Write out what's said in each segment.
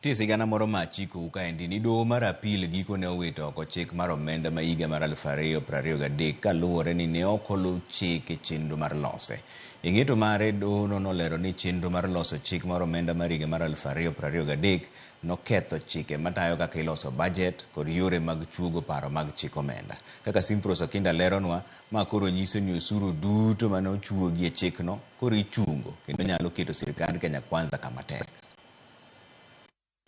Nitie sigana moro ma achikou kaendi ni doho mar apil gikone owito oko chik mar omenda ma higa mar 2023 kaluwore ni ne ok oluw chik e chenro mar lose. E ng'eto mare, dohono nolero ni chenro mar loso chik mar omenda mar higa mar 2023 noketho chike matayo kaka iloso bajet kod yore mag chuogo paro mag chik omenda. Kaka Simprose Okinda leronwa, ma koro nyiso ni osuru duto mane ochuogi e chikno koro ichungo kendo nyalo keto sirkand Kenya Kwanza kama tek.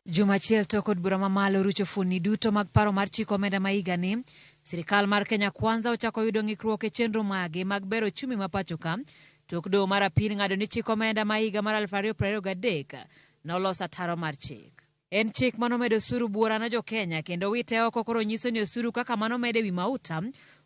Juma achiel tok od bura mamalo rucho fuonni duto mag paro mar chiko omenda ma higani, sirkal mar Kenya Kwanza ochako yudo ng'ikruok e chenro mage mag bero ochumi ma pacho ka, tok doho mar apil ng'ado ni chik omenda ma higa mar 2023 nolos ataro mar chik. En chik manomedo osuru buora ne jo-Kenya kendo wite oko koro nyiso ni osuru kaka manomed ewi mauta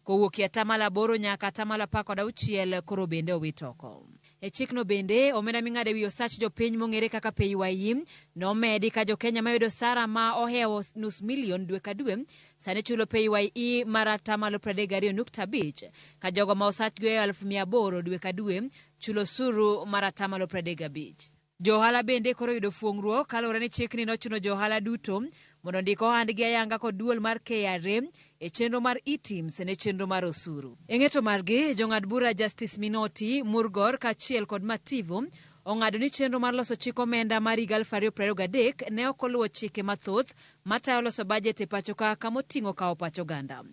kowuok e atamalo 8 nyaka atamalo 16 koro bende owit oko. E chikno bende, omenda ming'ado ewi osach jopiny mong'ere kaka PAYE nomedi ka jo-Kenya mayudo osara ma ohewo nus milion dwe ka dwe sani chulo PAYE mar atamalo 32.5 ka jogo ma osachgi ohewo 800,000 dwe ka dwe chulo osuru mar atamalo 35. Jo ohala bende koro oyudo fuong'ruok kaluwore ni chikni nochuno jo ohala duto mondo ondik ohandgi ayanga kod duol mar KRA e chenro mar eTIMS ne chenro mar osuru. E ng'eto margi, jong'ad bura Justice Minoti, Murgor kaachiel kod Mativo ong'ado ni chenro mar loso chik omenda mar higa 2023 ne ok oluwo chike mathoth matayo loso bajet e pachoka kamoting'o kawo pach oganda.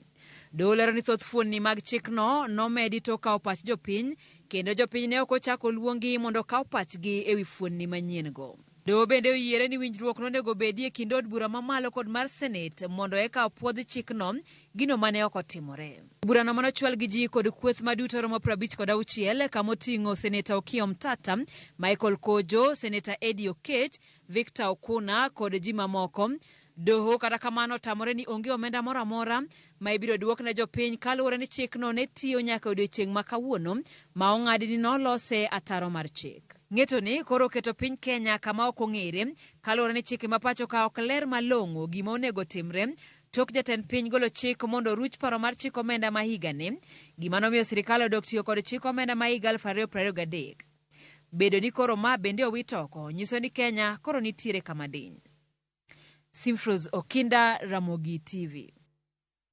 Doho lero ni thoth fuonni mag chikno nomedi tok kawo pach jopiny kendo jopiny ne ok ochako oluongi mondo okaw pachgi e wi fuonni manyien-go. Doho bende oyiere ni winjruok nonego obedi e kind od bura mamalo kod mar Senate mondo eka opuodh chikno, gino mane ok otimore. Burano mane ochwal gi ji kod kweth maduto romo 56 kama oting'o Seneta Okiya Omtata, Michael Kojo, Seneta Eddie Oketch, Victor Okuna kod ji mamoko. Doho kata kamano otamore ni onge omenda moro amora ma ibiro duok ne jopiny kaluwore ni chikno ne tiyo nyaka odiochieng' ma kawuono ma ong'adi ni nolose ataro mar chik. Ng'eto ni koro oketo piny Kenya kama ok ong'ere kaluwore ni chike ma pacho ka ok ler malong'o gima onego timre tok jatend piny golo chik mondo oruch paro mar chik omenda ma higani, gima nomiyo sirikal odok tiyo kod chik omenda ma higa 2023. Bedo ni koro ma bende owit oko nyiso ni Kenya koro nitiere kama diny. Simfrose Okinda, Ramogi TV.